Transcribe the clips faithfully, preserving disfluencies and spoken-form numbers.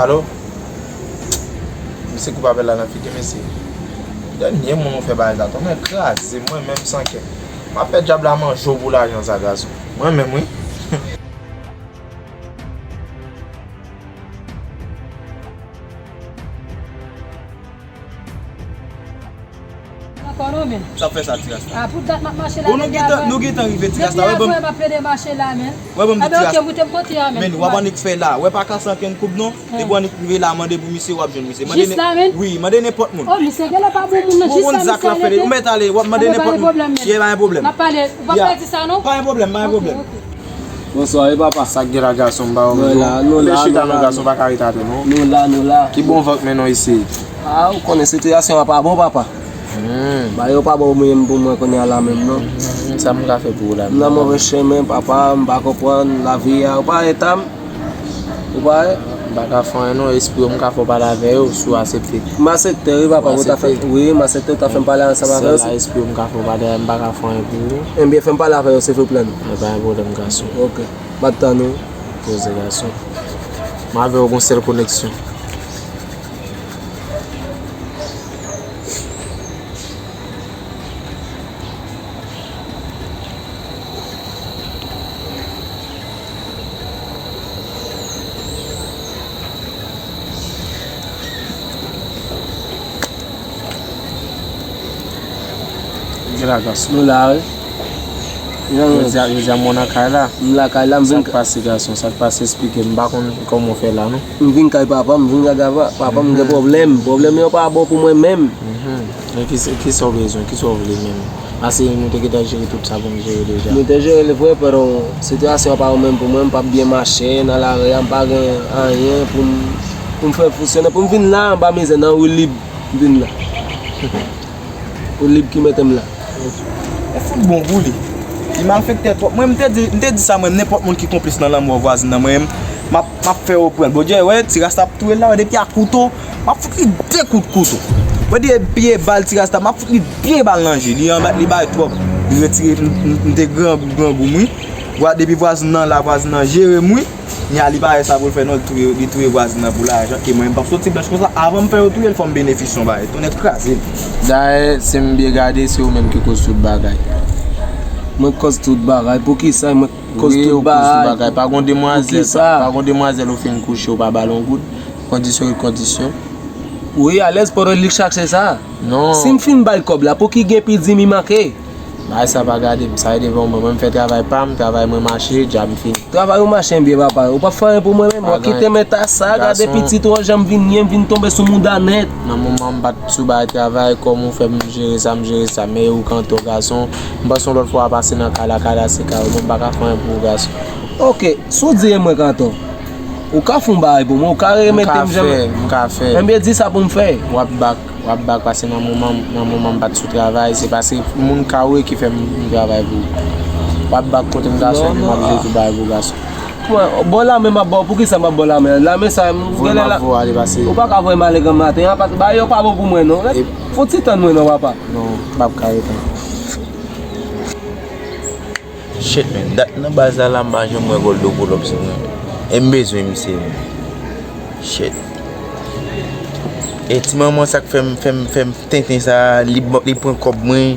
Alo? Misye koupe apèl la nan figi, mesye. Dènye moun ou fè bagay sa, tonnè kraze, mwen menm san kè. M ap fè dyab la manje w pou lajan sa, gason. Mwen menm, wi. Ankò non, men. Sa fè sa, ti Rasta? Ah, pou dat m ap mache la. Bon, nou gentan, nou gentan rive, ti Rasta. Depi avè m ap plede mache la, men. Wè, ban m di ti Rasta. Ebyen, ok, moute m kote a, men. Men, w ap annik fè la. Wè, pa kase ankenn koub, non. Depi w annik rive la, mande pou misye, w ap jwenn misye. Jis la, men? Wi, mande nenpòt moun. Oh, misye genlè pa bon moun, non. Jis la, misye ale. Ou mèt ale, w ap mande nenpòt moun. Ye, pa gen pwoblèm, men. N ap pale, w ap pa di sa, non? Pa gen pwoblèm, pa gen pwoblèm. Ok, ok. Bonswa, wi papa. Sa k gen la, gason, m pa wè w. Nou la, nou la, chita, nou la, gason, pa ka ret atè, non. Nou la, nou la. Ki bon van k mennen w isit? Ah, ou konnen sitiyasyon an pa bon, papa. Hmm. Bagay yo pa bon menm pou mwen kounye a la menm, non. Hmm, sa m ka fè pou ou la? M nan move chemen, papa, m pa konprann lavi a. Ou pa eta m? Ou pa wè? M pa ka fè anyen non, espri yo m ka fè w pale avè yo, si w aksepte. M aksepte wi papa, ou ta fè, wi, m aksepte ou ta fè m pale ansanm avè yo. Sèl la espri yo m ka fè w pale avè, m pa ka fè anyen pou ou. Ebyen, fè m pale avè yo, silvouplè. Men pa gen pwoblèm, gason. Ok. M ap tann ou. Poze, gason. M avè w gon sèl koneksyon. Gen la, gason. Nou la, wi. Jodi a, jodi a, mwen nan kay la. M lakay la, m vin. Sa k pase, gason? Sa k pase, eksplike m. M pa konn kòman w fè la, non. M vin kay papa m, m vin kay papa, papa m gen pwoblèm. Pwoblèm yo pa bon pou mwen menm. Mhm. Men ki, ki sa w bezwen? Ki sa w vle menm? Pase nou te gentan jere tout sa pou n jere deja. Nou te jere l vre, pero sitiyasyon an pa bon menm pou mwen, m p ap byen mache nan lari a, m pa gen anyen pou m, pou m fè fonksyone, pou m vin la anba mizè nan woulib, m vin la. Woulib ki mete m la. Ou fout bon pou li. Li malfektè twòp. Mwen, m te di, m te di sa, mwen, nenpòt moun ki konplis nan lanmò vwazin nan, mwen, m ap, m ap fè yo pran l. Bondye, wè, ti rasta ap touye l la, wè, depi a kouto, m ap fout li de kout kouto. Wè, depi e bal ti rasta, m ap fout li byen bal nan je. Li anba, li bay twòp. Li retire, m, m, m te gran, grangou m, wi. Vwa, depi vwazin nan la, vwazin nan jere m, wi. Nya li pa wè sa pou l fè non, li touye, li touye vwazin nan pou lajan, e mwen m p ap soti blanch konsa, avan m fè yo touye l, fò m benefisye yon bagay, tonnè kraze l. Dayè, si m byen gade, se ou menm ki koz tout bagay. Mwen k koz tout bagay, poukisa mwen k koz tout bagay? Wi, ou koz tout bagay. Pa gon demwazèl, pa, pa gon demwazèl ou fin kouche, ou pa ba l yon goud, kondisyon ki kondisyon. Wi, alèz pandan li k chache sa. Non. Si m fin ba l kòb la, pouki gen pi di m li manke? Bagay sa pa gade m, sa e devan mwen. Mwen m fè travay pa m, travay mwen mache, djab m fini. Travay ou mache byen papa, ou p ap fè anyen pou mwen menm, w ap kite m eta sa, gade pitit ou an jan m vin ye, m vin tonbe sou mouda nèt. Nan moman m pa t sou bagay travay, kòm ou fè m jere sa, m jere sa, men ou kanto gason, m panse yon lòt fwa w a pase nan kay la, kay la se kay ou, mwen m pa ka fè anyen pou ou gason. Ok, si w di e mwen kanto, ou ka fè yon bagay pou mwen, ou ka remete m jan m. M ka fè, m ka fè. Enben di sa pou m fè. W ap bak. W ap bak pase nan moman, nan moman m pa t sou travay, se pase moun ka w ye ki fè m, m travay pou ou. W ap bak kote m gason, epi m ap jere tout bagay pou gason. Mwen, bò lamen m ap ba w, poukisa m ap ba w lamen? Lamen sa, m genlè la. Ou pa ka voye m ale granm maten an, bagay yo pa bon pou mwen non. Fon ti tann mwen non, papa. Non, m p ap ka ret non. Shit, man, dat nan baz la, la, m pa janm wè Goldo pull up sou mwen. E m bezwen misye, man. Shit. E ti manman sa k fè m, fè m, fè m tenten sa, li, li pran kòb mwen,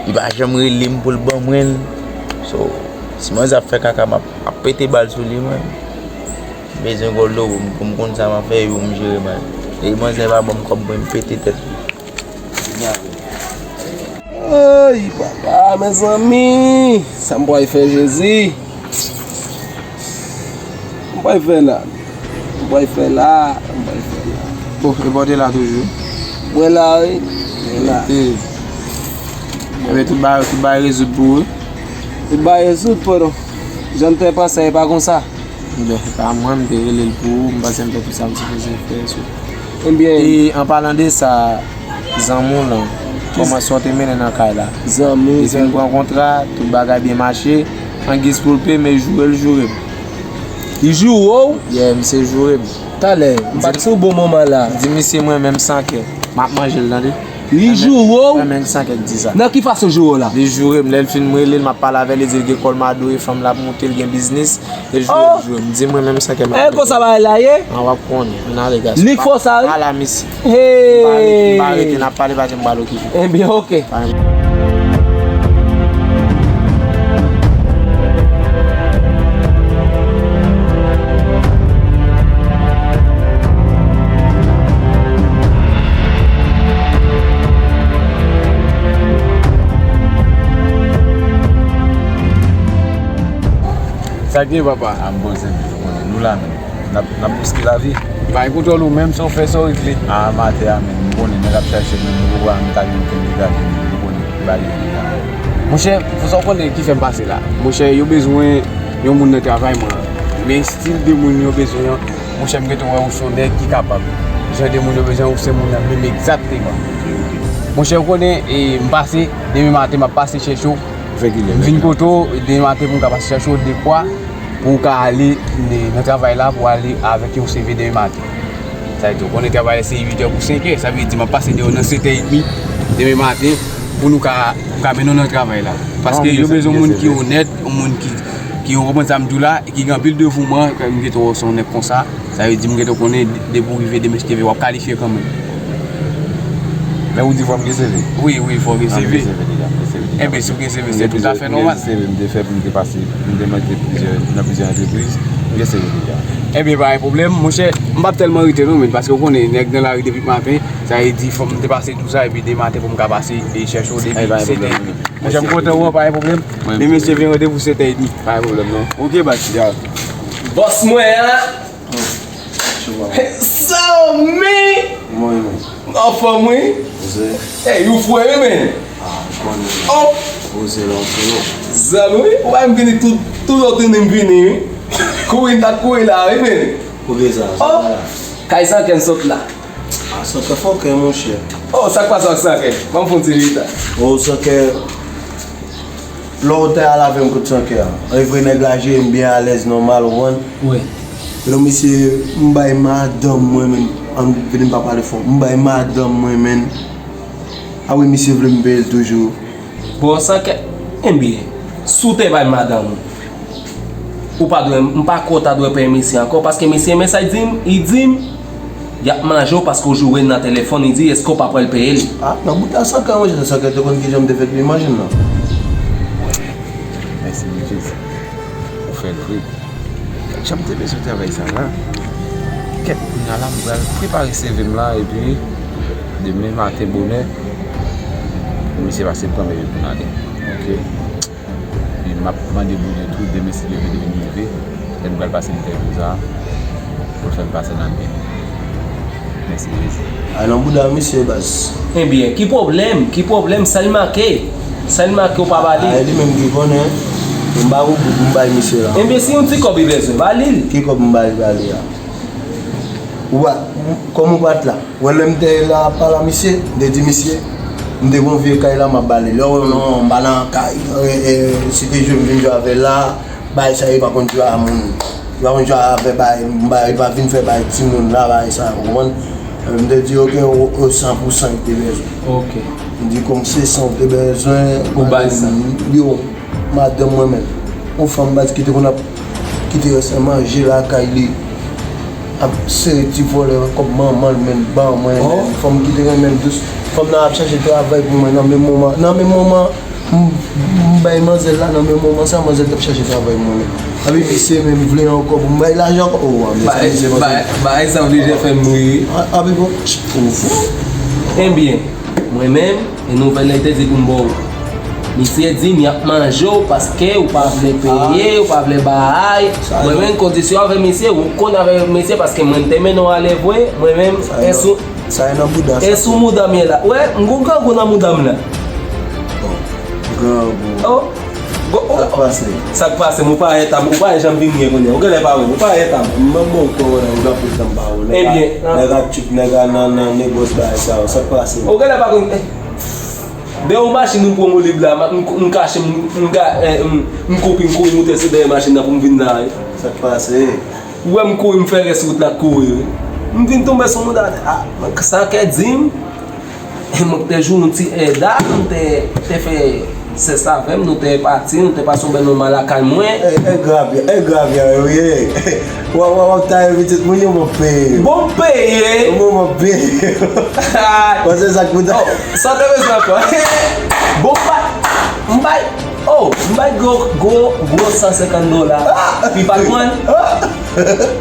li pa janm rele m pou l ban mwen l. So, si manzè ap fè kaka, m ap, ap pete bal sou li, man. M bezwen Goldo pou m, pou m konn sa m ap fè, epi pou m jere, man. E manzè pa ban m kòb mwen, m pete tèt. Ay, papa, mezanmi, sa m pral fè, Jezi? M pral fè la. M pral fè la. M pral fè la. Bon, e bò w te la toujou? Mwen la, wi. Mwen la. Ebyen, tout bagay, tout bagay rezoud pou ou, wi? Tout bagay rezoud, pardon. Jan m te panse, e pa konsa. Bon, e pa mwen, m te rele l pou ou, m panse m fè tout sa m sipoze fè sou. Ebyen. E, an palan de sa, zanmi w lan, kòman sa w te mennen nan kay la? Zanmi w, zanmi. Li fin pran kontra, tout bagay byen mache, an giz pou l peye, men joure l joure m. Li joure w? Yeah, misye joure m. Talè, m pa t sou bon moman la. Di misye mwen menm san kè, m ap manje l, tande. Li joure w? Mwen menm san kèk di sa. Nan ki fason joure w la? Li joure m, lè l fin m rele l, m ap pale avè l, li di l gen kòlmado e fanm l ap moute, l gen biznis, e l joure m, joure m. Di mwen menm san kèk m ap. E konsa bagay la ye? An, w ap konnen, ann ale gason. Li fò sa wi. Ala misye. Hey! M pa rete, m pa rete, n ap pale paske m pral okipe. Ebyen, oke. Sa k gen, papa? A, m poze m, nou konnen, nou la menm. N ap, n ap riske lavi. Bay kontwòl ou menm, sa w fè, sa w regle. A, maten a menm, m konnen nèg ap chache nou, nou poko pa menm ka gen okenn degaje, nou konnen ki bagay la. Monchè, pou sa w konnen ki fè m pase la. Monchè, yo bezwen yon moun nan travay mwen an. Men estil de moun yo bezwen an, monchè, m gentan wè ou se yon nèg ki kapab. Jan de moun yo bezwen, ou se moun nan menm egzakteman. Monchè, ou konnen, e, m pase, demen maten, m ap pase chèche w. M vin kote w, demen maten pou m ka pase chèche w, dekwa pou w ka ale nan travay la, pou w ale avèk yon C V demen maten. Sa vle di, ou konnen travay la se uit è pou senk è, sa vle di m ap pase deyò nan sèt è edmi demen maten pou nou ka, pou ka mennen w nan travay la. Paske yo bezwen moun ki onèt, yon moun ki, ki, ou konprann sa m di w la, e ki gen anpil devouman, m gentan wè w se yon nèg konsa. Sa vle di, m gentan konnen, depi w rive demen, w ap kalifye kanmenm. Men ou di fò m gen C V? Wi, wi, fò w gen C V. Enben, si w gen C V, se toutafè nòmal. M gen C V, m te fè pou m te pase, m te mande plizyè, nan plizyè antrepriz, m gen C V deja. Enben, pa gen pwoblèm, monchè, m p ap tèlman rete non, men, paske w konnen, nèg nan lari depi maten, sa vle di, fò m te pase tou sa, epi demen maten pou m ka pase, e chèche w depi sèt è edmi. Monchè, m kontan wè w, pa gen pwoblèm. Men mesye, vin randevou sèt è edmi, pa gen pwoblèm non. Oke, baz. Bòs mwen an, Salome! Mwen menm. Anfòm wi. Poze. Ey, ou fre wi men. Ah, ou konnen. Oh! Poze lòt sou nou. Zanmi wi, ou pa m vini tout, tout lòt vini m vini wi. Kouri m ta kouri la wi men. Kote sa? Oh! Kay Sankè m sot la. Ah, Sankè fòkè monchè. Oh, sa k pase ak Sankè? Ban m fè yon ti chita. Oh, Sankè. Lè w te al avè m kot Sankè a, e vre nèg la jere m byen alèz, nòmal, ou konprann? Wi. Epi misye, m bay madanm mwen, men, ann vini m pa pale fò. M bay madanm mwen, men. A wi, misye vle m peye l toujou. Bon, Sankè, enben, si w te bay madanm ou, ou pa dwe, m pa kwè w ta dwe peye misye ankò, paske misye, men sa l di m, li di m, Y ap manje w paske w joure l nan telefòn, li di, èske w pa pral peye l? Ah, nan bouda Sankè, monchè, Sankè te konn kijan m te fè l manje m nan. Mèsi, Jezi. Ou fè l vre. Kèt, jan m te bezwen travay sa la. Kèt, kounye a la, m pral prepare C V m la, epi demen maten bonè, pou misye pase pran men yo pou n ale. Oke. Epi m ap mande Bondye tou, demen si Dye vle, depi m leve, lè m pral pase entèvyou sa a, pou l fè m pase l nan byen. Mèsi, Jezi. Ay nan bouda misye, baz. Ebyen, ki pwoblèm? Ki pwoblèm? Sa l make? Sa l make ou pa ba li? Ay, li menm ki konnen. M ba ou bout m bay misye la. Ebyen, si yon ti kòb li bezwen, ba li l. Ki kòb m ba li, ba li a? Ou pa, kòm ou pa t la. Wè lè m te la ap pale a misye, m te di misye, m te gon vye kay la m ap ba li. Lè w wè m non, m pa nan kay, e, e, si te jwe m vin jwe avè l la, bagay sa yo pa konn jwe a moun. Yo pa konn jwe avè bagay, m pa, yo pa vin fè bagay timoun la, bagay sa, ou konprann? M te di, oke, o, o san pou san li te bezwen. Oke. M di, kòm se san w te bezwen, ou bay sa. Yo, madanm mwen menm. Yon fanm baz ki te konn ap kite rès manje lakay li. Ap sere ti vòlè kòb manman l menm ban mwen menm. Fanm ki te renmen l dous. Fanm nan ap chache travay pou mwen nan menm moman. Nan menm moman, m, m bay manzèl la, nan menm moman sa, manzèl t ap chache travay pou mwen menm. Epi misye menm vle ankò pou m bay lajan ankò. Oh, a, mesye, bagay sa vle fè m ri. A, a, pi bon. Ebyen, mwen menm, e nouvèl la te di pou m ba w. Misye di m y ap manje w paske ou pa vle peye, ou pa pa vle bay. Mwen menm kondisyon avè misye, ou konn avè misye paske mwen te mennen w ale vre, mwen menm, e sou, e sou mouda m ye la. Wè, m gon grangou nan mouda m la. Grangou. Oh. Sa k pase? Sa k pase? Ou pa wè ta m, ou pa wè jan m vin ye kounye a. Ou genlè pa wè m, ou pa wè ta m. M ban bon kò wè ou nan prizon m pa wè w. Nèg a, nèg a tchip, nèg a nan, nan negòs bagay sa yo. Sa k pase? Ou genlè pa konn. Dèyè yon machin ou pran olib la, m, m kache m, m ka, eh, m, m kouri, m kouri moute sou dèyè machin nan pou m vin la wi. Sa k pase? Ou wè m kouri, m fè rès wout la kouri wi. M vin tonbe sou mouda, ah, sa kè di m. Mwen te jwe yon ti èda, m te, te fè sès avè m, nou te pati, nou te pase yon bèl moman lakay mwen. E, e grav, e grav, wi. W ap, w ap, w ap taye pitit moun yo, m ap peye yo. Bon, m peye. Bon, m ap peye yo. Paske sa k pou ta. Oh, sa w te bezwen ankò? Bon, m bay, m bay, oh, m bay gwo, gwo, gwo san senkant dola. Pi pa t mwen.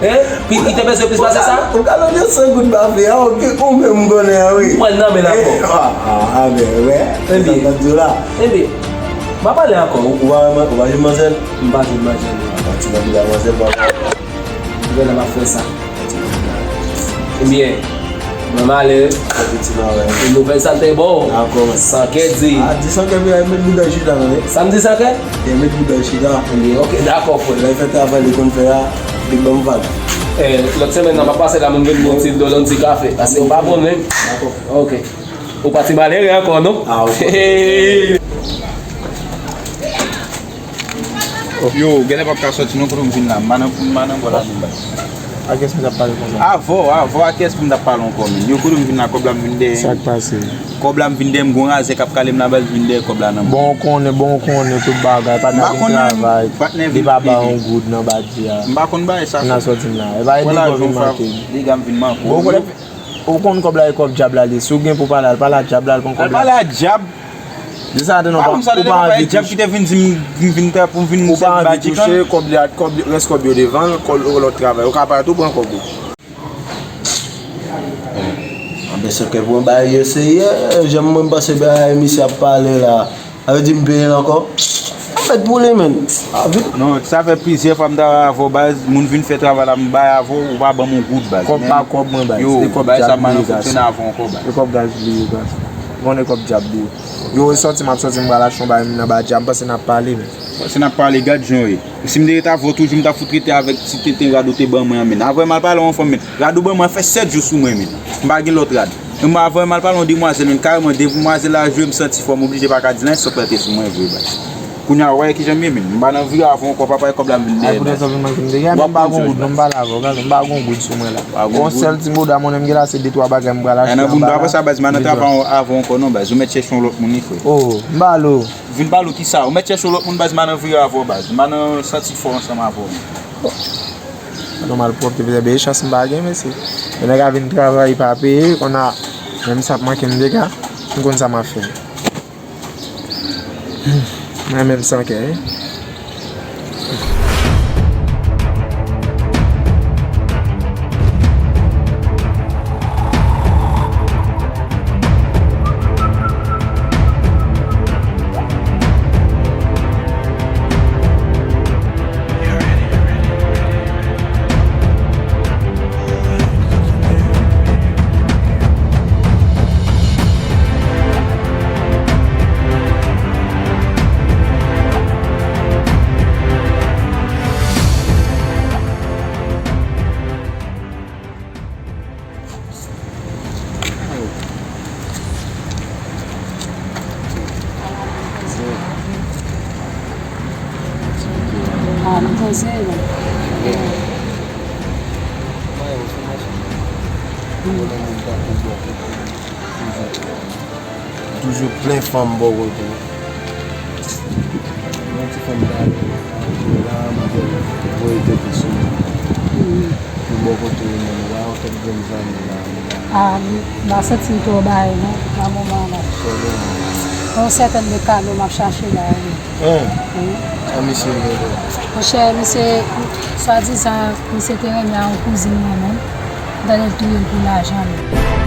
Eh, pi, li te bezwen plis pase sa? Ou ka lòt yo san goud ba fi a, ok, ou menm m konnen an, wi. Ou pran nan men l ankò. Ah, ah, ah, ben, wè. Ebyen. Sa m t ap di w la. Ebyen, m a pale ankò. Ou, ou pa, ou pa jwenn manzèl? M pa jwenn manzèl. Ah, ti nan pil a manzèl, papa. Ou wè lè m ap fè sa. Ebyen, mwen m ale. Yon nouvèl sa l te ba w. Dakò, man. San kè di. Ah, di san kè, pi a met bouda chita, non, eh? Sa m di san kè? Li met bouda chita. Ebyen, ok, dakò, frè. Lè l fè travay li konn fè a, li ban m vag. Eh, lòt semèn nan, m ap pase la, m vin ba w ti dlo, yon ti kafe. Paske ou pa bon menm. Dakò. Ok. Ou pa ti malere ankò, non? Ah, ok. Yo, genlè p ap ka sòti non, kote m vin la. M pa nan, m pa nan bò la non, baz. A kiyès m t ap pale konsa? Avè w, avè w, a kiyès m t ap pale ankò, menn? Yo, kote m vin la, kòb la m vin dèyè. Sa k pase? Kòb la m vin dèyè, m gon razè k ap kale m la, baz, m vin dèyè kòb la nan men. Bon, w konnen, bon, w konnen tout bagay, patnè vin travay, li pa ba yon goud nan badi a. M pa konn bagay sa. N a sòti m la. E pa ede kòb vin manke m. Dega m vin manke w. Ou konn kòb la e kòb dyab la li. Si w gen pou pale al, pale a dyab la, al pran kòb la. Al pale a dyab. Di sa atè non, ou pa anvi touche. Dyab ki te vin di m, m vin pè pou m vin sèvi badi kann. Ou pa anvi touche, kòb li, kòb, rès kòb yo devan l, kòb, lòt travay. Ou ka pale tou pran kòb ou. Anben, se ke pou bagay yo serye, jan mwen panse bagay misye ap pale la. Sa vle di m peye l ankò? Anfèt, pou li menm. A, vin. Non, sa fè plizyè fwa m travay avè w, baz. Moun vin fè travay la, m bay avè w, ou pa ban m yon goud, baz. Kòb pa kòb mwen, baz. Yo, se kòb bagay sa, m pa nan fonksyone avè w ankò, baz. Se kòb gaz li ye, baz. Ou konnen kòb dyab li ye. Yo, e sòti m ap sòti, m pral achte yon bagay, m nan badi a, m panse n ap pale, men. Panse n ap pale, gad jan w ye. Si m te ret avè w toujou, m ta fout rete avèk ti tenten rad ou te ban mwen an, men. Avè m al pale yon fanm, men. Rad ou ban mwen an fè sèt jou sou mwen, men. M pa gen lòt rad. Mwen avè m al pale yon demwazèl, men kareman demwazèl la jwe m santi fò, m oblije pa ka di l anyen, sòt la te sou mwen vre, baz. Kounye a, ou wè kijan m ye, men. M pa nan vire avè w ankò, papa, e kòb la m vin dèyè, baz. Ay, poutèt sa w vin manke m dèyè, men m pa gon goud, non, m pale avè w, gade, m pa gon goud sou mwen la. Yon sèl ti bouda, mwen menm gen la, se de twa bagay m pral achte anba la. Nan bounda pa sa, baz, m pa nan travay avè w ankò, non, baz. Ou mèt chèche yon lòt moun, wi, frè. Oh, m pale w. Vin pale w kisa? Ou mèt chèche yon lòt moun, baz, m pa nan vire avè w, baz. M pa nan santi fò ansanm avè w, non. Sa nòmal, pwòp te pete, ben, chans m pa gen, mesye. Men nèg a vin travay, pa peye, konn a, menm sa ap manke m dega, m konn sa m ap fè. Mwen menm san kè, wi. Ah, nou poze, non. Toujou plen fanm bò kote w. Yon ti fanm ta ale, la, m ap voye tèt li sou mwen. Pou bò kote w menm la, ou t ap jwenn zanmi la. Ah, m pa santi m twò bay, non, nan moman la. Yon sèten de kado m ap chache la, wi. An, wi. An misye gen do. Monchè, misye, swadizan, misye te renmen a yon kouzin mwen menm. M tande l touye l pou lajan li.